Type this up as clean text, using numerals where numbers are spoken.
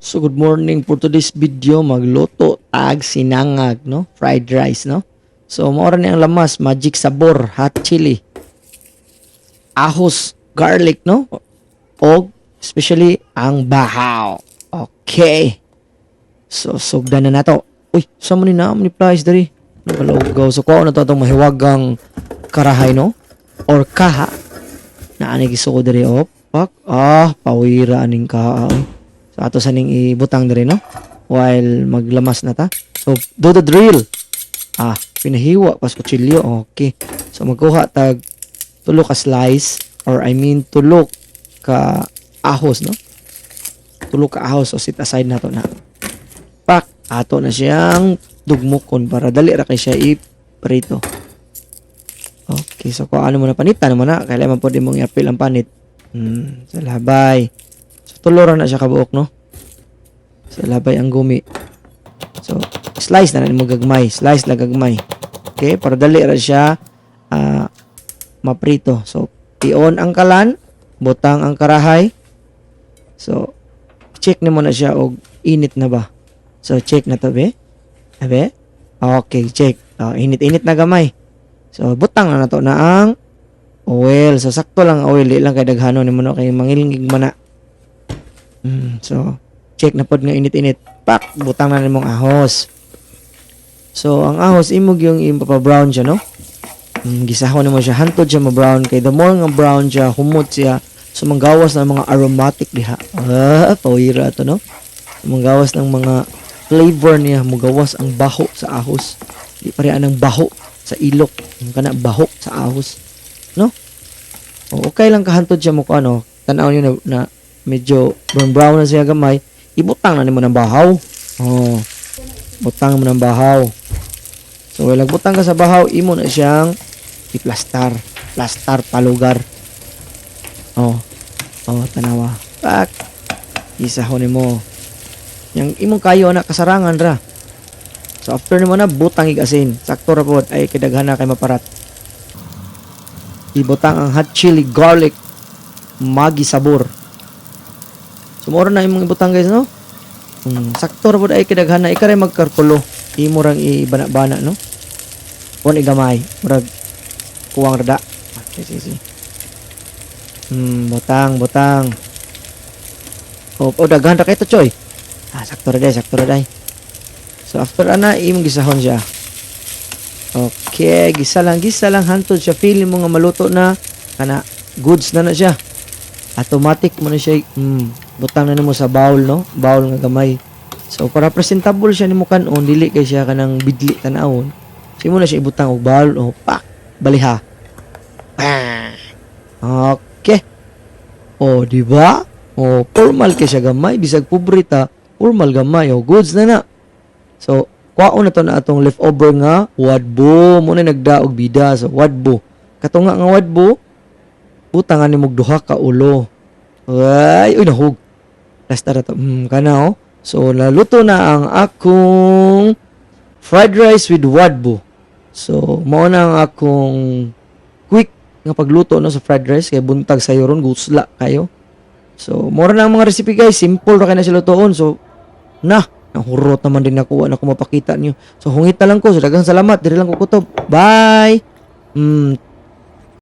So good morning. For today's video, magluto tag sinangag, no, fried rice, no. So mao ra ni ang lamas: Magic Sabor, hot chili, ahos, garlic, no, og especially ang bahaw. Okay. So sugdan na nato. Uy, sa mo ni na ni flies diri. Nagalawgaw. So kuha na to atong mahiwagang karahay, no, or kaha. Na ani gisuko diri, oh. Pak, ah, pawira aning kaha, oy. So ato sa ning ibutang diri, no, while maglamas na ta. So do the drill. Ah, pinahiwa pas kutsilyo. Okay. So magkuha tag tulo ka slice, or I mean tulo ka ahos, no. Tulo ka ahos, so set aside na to na. Pak, ato na siyang dugmukon para dali ra kay siya i-prito. Okay, so kung ano mo na panitan mo na, kailangan po din mong i-apil ang panit. Sa labay. So tulo ra na siya kabuok, no? Sa labay ang gumi. So slice na na mo gagmay, slice lang gagmay. Okay, para dali ra siya maprito. So i-on ang kalan, butang ang karahay. So check nimo na siya og init na ba. So check na to, be. Abe? Okay, check. Oh, init-init na gamay. So butang na nato na ang oil. So sakto lang ang oil, di lang kay daghanon nimo, no, kay mangilngig man na. So check na pod nga init-init. Pak, butang na nimong ahos. So ang ahos imo gyung ipapa-brown siya, no? Gisahon nimo siya hantod siya ma-brown kay the more nga brown siya, humot siya. So manggawas na mga aromatic diha. Ah, pawira to, no? Manggawas ng mga flavor niya, mugawas ang baho sa ahos. Di pare anang baho sa ilok, yung kana baho sa ahos, no? O, okay lang kahantod siya mo ko ano, tan-aw niyo na medyo brown brown na siya gamay, ibutang na nimo ng bahaw. Oh. Butang mo ng bahaw. So, while nagbutang ka sa bahaw, imo na siyang i-plastar. Plastar palugar. Oh. Oh, tanawa. Pak. Isahon nimo. Yang imong kayo na kasarangan ra. So after nimo na butang ig asin. Sakto ra pod ay kidaghan na kay maparat. Ibutang ang hot chili, garlic, Maggi Sabor. So mao na imong ibutang, guys, no. Sakto ra pod ay kidaghan na ika ray magkalkulo. Imo rang ibana-bana, no. Pon igamay, murag kuwang rada. Okay, sige, sige. Butang, butang. Oh, daghan ra kay to, choy. Ah, sakto ra day, sakto ra day. So after ana imong gisahon siya. Okay, gisa lang hantod siya, feeling mo nga maluto na kana, goods na na siya. Automatic mo na siya, butang na nimo sa bowl, no? Bowl nga gamay. So para presentable siya nimo kan-on, dili kay siya kanang bidli tan-awon. So imo na siya ibutang og bowl, oh, pak, baliha. Ah. Okay. Oh, di ba? Oh, formal kay siya gamay, bisag pobre ta, formal gamay, oh, goods na na. So, kuhaon na to na atong leftover nga wadbo. Mo na nagdaog bida. So, wadbo. Katunga nga wadbo, butangan ni mog duha ka ulo. Ay, uy, nahug. Last na to. Kana oh. So, naluto na ang akong fried rice with wadbo. So, mao na ang akong quick nga pagluto, no, sa fried rice kay buntag sayo ron, gusla kayo. So, mao ra na ang mga recipe, guys. Simple ra kay na sila lutoon. So, na, nahurot naman din ako, wala ko mapakita niyo. So, hungit na lang ko. So, daghang salamat. Diri lang ko kutob. Bye!